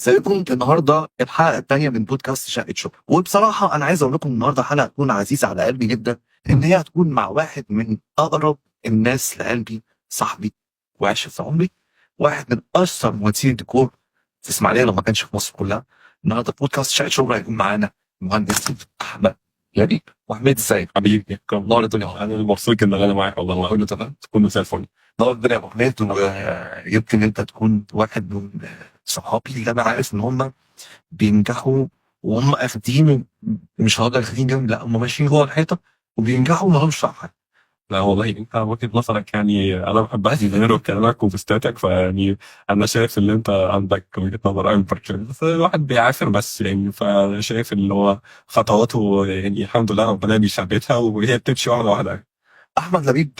ازيكم؟ النهارده الحلقة الثانية من بودكاست شقه شغل. وبصراحة انا عايز اقول لكم النهارده حلقة تكون عزيزه على قلبي جدا، ان هي هتكون مع واحد من اقرب الناس لقلبي، صاحبي وعشرة عمري، واحد من اشهر مهندسين الديكور في اسماعيليه لو ما كانش في مصر كلها. النهارده بودكاست شقه شغل هيكون معانا المهندس احمد لبيب. وحميد، ازيك؟ حبيبي. نور الدنيا. انا مبسوط ان انا معاك والله. كله تمام؟ كله زي الفل. نور الدنيا يا ابو حميد. ويمكن انت تكون واحد من صحابي اللي انا عارف ان هم بينجحوا وهم اخدين، مش هقدر اخدين جنب، لا هم ماشيين جوه الحيطة وبينجحوا وما لهمش حاجة. لا والله انت وجهة نظرك يعني انا بحبها جدا، وكلامك وبوستاتك، فيعني انا شايف ان انت عندك وجهة نظر اكبر كده، بس الواحد بيعافر بس يعني، فانا شايف ان هو خطواته يعني الحمد لله ربنا بيثبتها وهي بتمشي واحدة واحدة. احمد لبيب،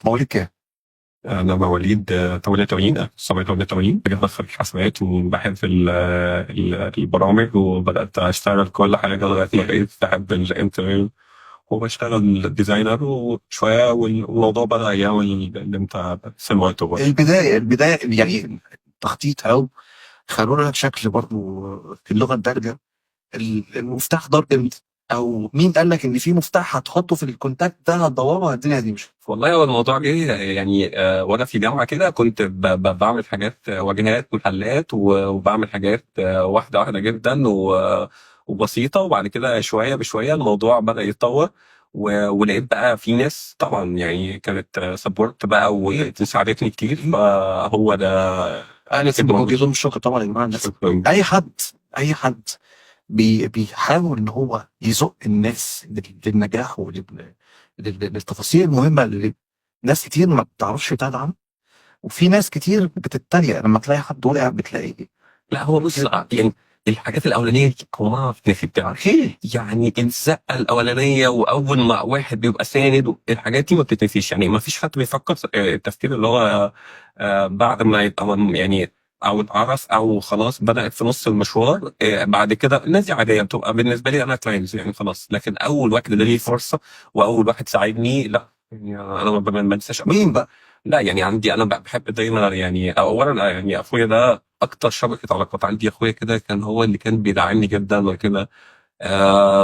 مواليد كام؟ انا مواليد 88، 1988. بجد خريج حاسبات وبحب البرامج، وبدات اشتغل كل حاجة لغاية ما بقيت بحب ال interior وبشتغل designer وشويه، والموضوع بدا يعمل اللي انت سمعته برضه. البداية يعني تخطيط، او خلونا بشكل برضه في اللغة الدارجة، المفتاح دار امتى؟ او مين قال لك ان في مفتاح هتحطه في ال contact ده هتدوره الدنيا هتمشي؟ والله هو الموضوع جه يعني وانا في جامعه كده كنت بعمل حاجات، واجهات محلات، وبعمل حاجات واحدة واحدة جدا وبسيطة، وبعد كده شوية بشوية الموضوع بدا يتطور، ولقيت بقى في ناس طبعا يعني كانت support بقى وساعدتني كتير، فهو ده. انا بوجه لهم الشكر طبعا يا جماعة. الناس، اي حد بيحاول ان هو يزق الناس للنجاح وللتفاصيل المهمة اللي ناس كتير ما بتعرفش تدعم، وفي ناس كتير بتتريق لما تلاقي حد وقع بتلاقي. لا هو بص، يعني الحاجات الاولانية دي عمرها ما بتتنسي بتاعك، يعني الزقه الاولانية واول ما واحد بيبقى ساند، الحاجات دي ما بتتنسيش. يعني ما فيش حد بيفكر التفكير اللي هو بعد ما يبقى يعني او اتعرف او خلاص بدات في نص المشوار، بعد كده الناس دي عادية بتبقى بالنسبة لي انا clients يعني خلاص. لكن اول واحد اداني فرصة واول واحد ساعدني، لا يعني انا ما بنساش. مين بقى؟ لا يعني عندي انا بحب دايما يعني اولا يعني اخويا ده اكتر شبكة علاقات عندي، اخويا كده كان هو اللي كان بيدعمني جدا وكده.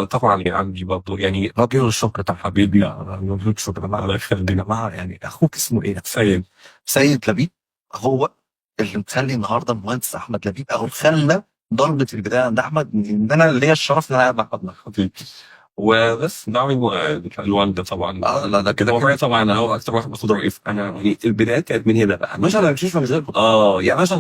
طبعا يعني عندي برضه يعني رجل الشكر طبعا. حبيبي. رجل الشكر. الله يخليك. يا جماعة، يعني اخوك اسمه ايه؟ سيد. سيد لبيب هو اللي مخلي النهارده المهندس احمد لبيب، او خلى ضربه البداية عند احمد، ان انا ليا الشرف ان انا قاعد مع احمد. حبيبي وبس دعمي الوالدة طبعا. لا ده كده كده طبعا هو اكتر واحد باخد رايه، انا يعني البداية كانت من هنا بقى. مش انا مش من غير يعني مثلا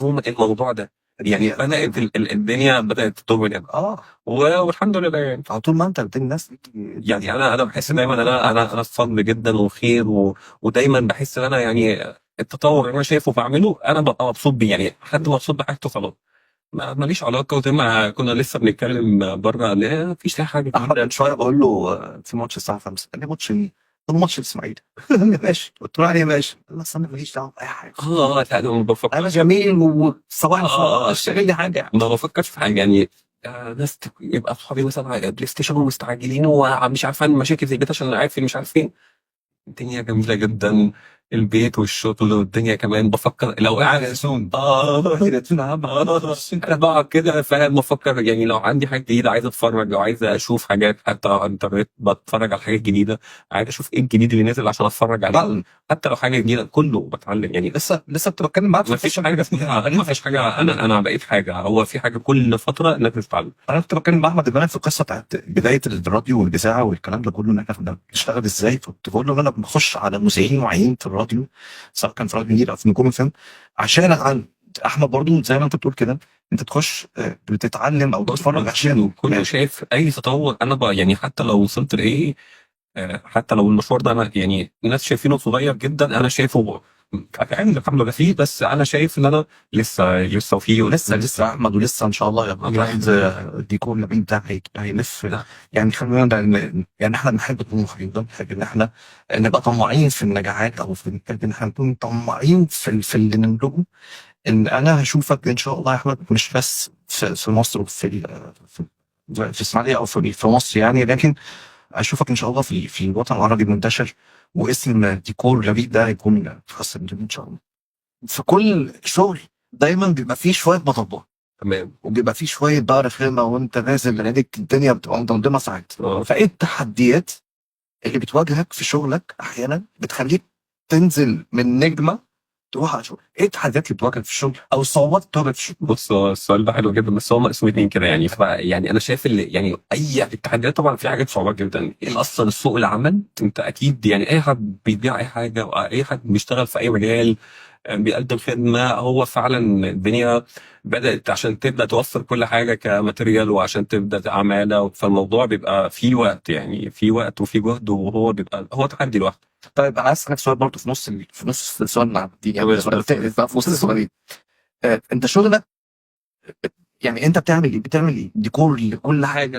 هم الموضوع ده يعني بدات الدنيا بدات تدور من هنا. والحمد لله يعني. على طول ما انت بتدي الناس يعني انا بحس دايما انا الفضل جدا وخير، ودايما بحس ان انا يعني التطور اللي انا شايفه بعمله انا ببقى مبسوط بيه، يعني حد مبسوط بحاجته خلاص، ماليش علاقة. وزي ما كنا لسه بنتكلم بره، لا مفيش اي حاجة. احمد من شوية بقول له في ماتش الساعة 5، قال لي ماتش ايه؟ قلت له ماتش الاسماعيلي. قال لي ماشي. قلت له يعني ماشي. قال لي اصل انا ماليش دعوه باي حاجة. لا انا ما بفكرش. انا جميل وصباح الفل شغل لي حاجة. ما بفكرش في حاجة يعني. ناس يبقى اصحابي مثلا على بلاي ستيشن ومستعجلين ومش عارف اعمل مشاكل في البيت عشان انا عارف مش عارف فين. الدنيا جميلة جدا، البيت والشغل والدنيا كمان. بفكر لو قاعد انا بقعد كده فاهم، بفكر يعني لو عندي حاجة جديدة عايز اتفرج، لو عايز اشوف حاجات حتى على الانترنت بتفرج على حاجات جديدة، عايز اشوف ايه الجديد اللي نازل عشان اتفرج عليه، حتى لو حاجة جديدة كله بتعلم يعني. لسه كنت بتكلم معاك. ما فيش حاجة اسمها ما فيش حاجة، انا بقيت حاجة، هو في حاجة كل فترة لازم تتعلم. انا كنت بتكلم مع احمد امبارح في القصة بتاعت بداية الراديو والاذاعه والكلام ده كله، ان احنا كنا بنشتغل ازاي. كنت بقول له ان انا بخش على مذيعين معينين في الراديو، سواء كان في راديو النيل او في نجوم FM، عشان اتعلم. احمد برضو زي ما انت بتقول كده، انت تخش بتتعلم او تتفرج عشان كنت شايف اي تطور انا بقى يعني، حتى لو وصلت لايه، حتى لو المشوار ده انا يعني الناس شايفينه صغير جدا، انا شايفه اتعلم الحمد لله فيه، بس انا شايف ان انا لسه وفيه لسه احمد، ولسه ان شاء الله يا brand ديكور لبيب ده هيلف. يعني خلينا يعني احنا بنحب الطموح جدا، بنحب ان احنا نبقى طماعين في النجاحات، او في بنحب ان احنا نكون طماعين في اللي نملكه. ان انا هشوفك ان شاء الله يا احمد مش بس في مصر وفي في في اسماعيليه او في مصر يعني، لكن اشوفك ان شاء الله في الوطن العربي منتشر، واسم ديكور لبيب ده هيكون خاص ان شاء الله. في كل شغل دايما بيبقى فيه شوية مطبات، تمام. وبيبقى فيه شوية بقى رخامه، وانت نازل من عينيك الدنيا بتبقى مضمضمه ساعات. فايه التحديات اللي بتواجهك في شغلك احيانا بتخليك تنزل من نجمه تروح على شغل؟ ايه التحديات اللي بتواجهك في الشغل او الصعوبات اللي بتواجهك في الشغل؟ بص، هو السؤال ده حلو جدا، بس هو مقسومتين كده يعني. يعني انا شايف اللي يعني اي التحديات، طبعا في حاجات صعبة جدا اصلا. سوق العمل انت اكيد يعني اي حد بيبيع اي حاجة او اي حد بيشتغل في اي مجال بيقدم خدمه، هو فعلا الدنيا بدات عشان تبدا توفر كل حاجة ك material وعشان تبدا عماله، فالموضوع بيبقى فيه وقت، يعني في وقت وفي جهد، وهو بيبقى هو تحدي لوحده. طيب انا عايز اسالك سؤال برضه في نص في نص السؤال اللي عندي، يعني سؤال تاني في نص السؤالين. انت شغلك يعني انت بتعمل ايه؟ بتعمل ايه؟ ديكور لكل حاجة.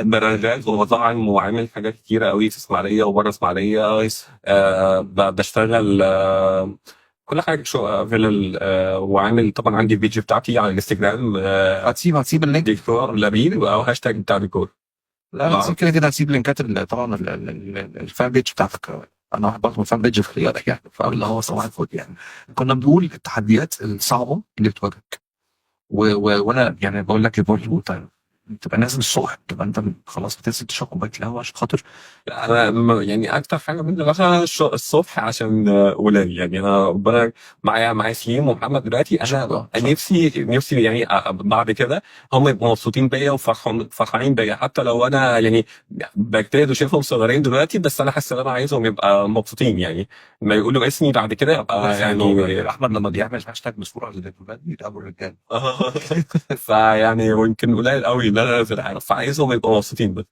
براندات ومطاعم، وعامل حاجات كتيرة قوي في اسماعيليه وبره اسماعيليه. بشتغل كل حاجه، شو فيلل، وعامل طبعا عندي ال page بتاعتي على الانستجرام. هتسيب ال link ديكور لامين او هاشتاج بتاع ديكور. لا هتسيب كده كده، هتسيب لينكات طبعا ال fan page بتاعتك. انا واحد برضه fan page في خيالك يعني، فاللي هو صباح الفل يعني. كنا بنقول التحديات الصعبة اللي بتواجهك، وانا يعني بقول لك برضه، طيب تبقى نازل الصبح، تبقى انت خلاص بتنزل تشرب كوباية القهوة عشان خاطر. انا يعني اكتر حاجة بنزل مثلا الصبح عشان ولادي، يعني انا ربنا معايا سليم ومحمد دلوقتي. انا نفسي يعني بعد كده هم يبقوا مبسوطين بيا وفرحانين بيا، حتى لو انا يعني بجتهد وشايفهم صغيرين دلوقتي، بس انا حاسس ان انا عايزهم يبقى مبسوطين، يعني ما يقولوا اسمي بعد كده يبقى يعني احمد لما بيعمل هاشتاج بصورة للولاد بيتقابلوا الرجالة. فيعني ويمكن قليل قوي ان انا انزل حاجه، فعايزهم يبقوا مبسوطين بس.